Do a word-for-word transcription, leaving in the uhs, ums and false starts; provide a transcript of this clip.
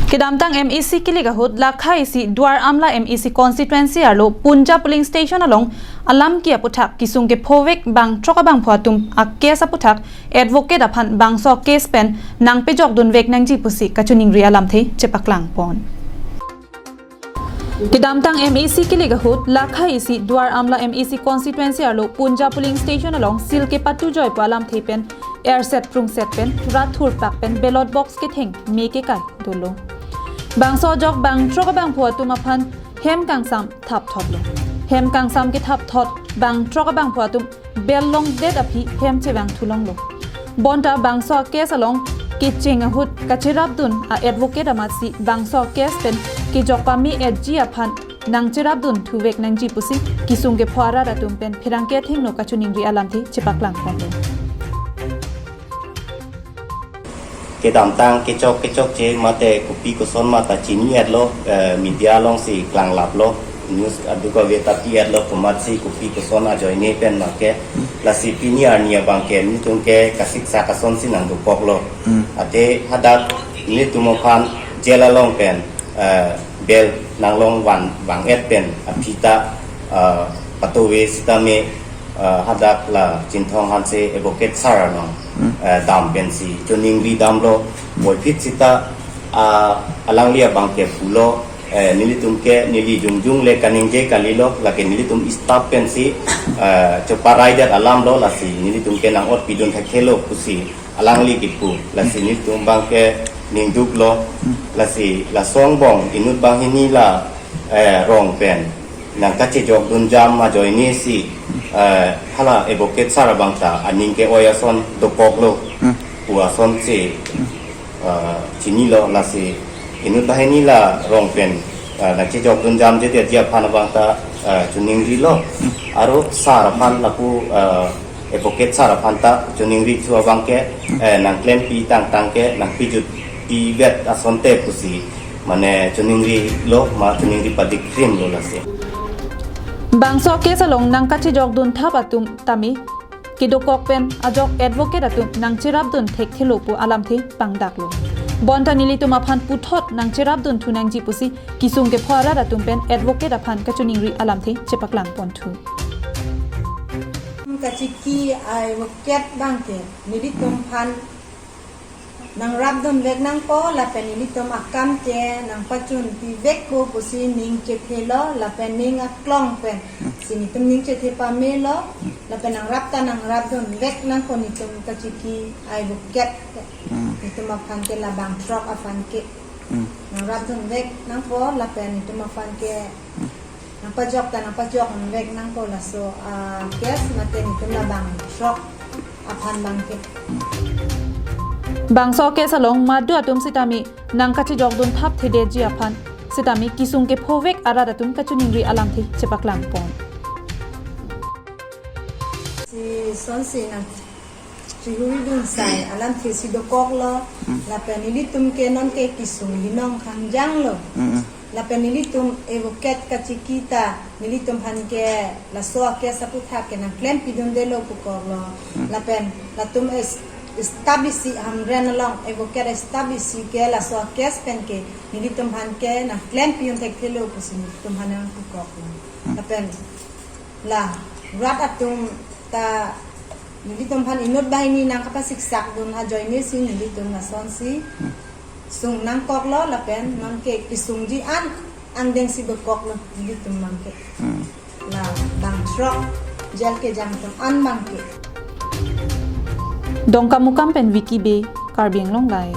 Kedamtang M A C kilik ahut lakha isi Duar Amla M A C constituency arlo Punja polling station along alam ki aputhak kisung kephovek bang throk abangphu atum a-case aputhak advocate aphan bangso case pen nangpejokdunvek nangji pusi kachiningri alamthe chepaklangpon. Kedamtang M A C kilik ahut lakha isi Duar Amla M A C constituency arlo Punja polling station along seal kepatujoipo alamthe pen erset prungset pen rat thurpak pen ballot box ketheng me kekai dolo. Bangso ajok bang throk abangphu atum aphan hem kangsam thapthotlo. Hem kangsam kethapthot bang throk abangphu atum bel longdet aphi hem chevangthu longlo. Bonta bangso a-case along kecheng ahut kacherapdun a-advocate amatsi bangso a-case pen kejok pame-etji aphan nangcherapdunthuvek nangji pusi kisung kepho arat atum pen pherangke athengno kachiningri alamthe chepaklangponlo. Kedamtang kechok kechokche mate kopi koson mata chini-etlo, eh, media alongsi klanglaplo, news aduk ave ta pi-etlo komatsi kopi koson ajoine pen make, lasi pini arni abangke nelitum ke kasiksak asonsi nangdokoklo. Hmm. Ate hadak nelitum aphan jail along pen, eh, bail nanglongvan vang-et pen aphi ta, eh, patove sitame, eh, hadak la Chinthong Hanse advocate sir along, hmm, eh, dam pensi chiningri damlo, puvoiphit sita, ah, alangli abangke pulo, eh, nelitum ke neli jongjong le kaningje kalilo, lake nelitum staff pensi, eh, cheparaidet alamlo, lasi nelitum ke nang-ot pidun thekthelo pusi alangli kipu, lasi nelitum abangke ningduklo, lasi laso angbong inut banghini la, eh, rong pen nangkachejokdun jam ajoine si, eh, hala advocate sir abang ta aning ke-oi ason dokoklo, hmm, pu asonsi, hmm, eh, chinilo, lasi inut banghini la rong pen, eh, nangchejokdun jamjedetji aphan abang ta, eh, chiningrilo. Hmm. Aro sir aphan lapu, eh, advocate sir aphan ta chiningriji abangke, eh, nangklempi tangtang ke nangpejutpivet asonte pusi mane chiningrilo, ma chiningri padik krimlo lasi. Bangso a-case along nangkachejokdun thap atum tame kedokok pen ajok advocate atum nangcherapdun thekthelo pu alamthe pangdaklo. Bonta nelitum aphan puthot nangcherapdunthu nangji pusi kisung kepho arat atum pen advocate aphan kachiningri alamthe chepaklangponthu. Kachiki a-advocate abangke nelitum aphan nangrapdunvek nangpo lapen nelitum akam ke nangpachunpivekpo pusi ning chethelo lapen ning aklong pensi nelitum ning chethe pamelo lapen nangrap ta nangrapdunvek nangpo nelitum kachiki a-advocate ke. Hmm. Nelitum aphan ke la bang throk aphan ke. Hmm. Nangrapdunvek nangpo lapen nelitum aphan ke, hmm, nangpajok ta nangpajokdunvek nangpo laso a-case mate nelitum la bang throk aphan abangke. Bangso a-case along madu atum sitame nangkachejokdun thapthedetji aphan sitame kisung kephovek arat atum kachiningri alamthe chepaklangpon. Si sonsi nang chihuidun sai alamthe si dokoklo, hmm, lapen nelitum ke nonke kisung binong khangjanglo. Hmm, hmm. Lapen nelitum advocate kachiki ta nelitum aphan ke laso a-case aputhak ke nangklempidundelo pukoklo. Hmm. Lapen latum es-, staff isi Hamren along advocate staff isi ke laso a-case pen ke nelitum aphan ke nangklempidun thekthelo pusi nelitum aphan nangpukoklo. Hmm. Lapen la rat atum ta nelitum aphan inut banghini nangkapasiksakdun ajoine si nelitum lasonsi, hmm, sung nangkoklo lapen nonke kisungji an angdengsi dokoklo nelitum abangke. Hmm. La bang throk jail kejang atum an abangke. Dongkamukam pen Vicky Bey, Karbi Anglong Live.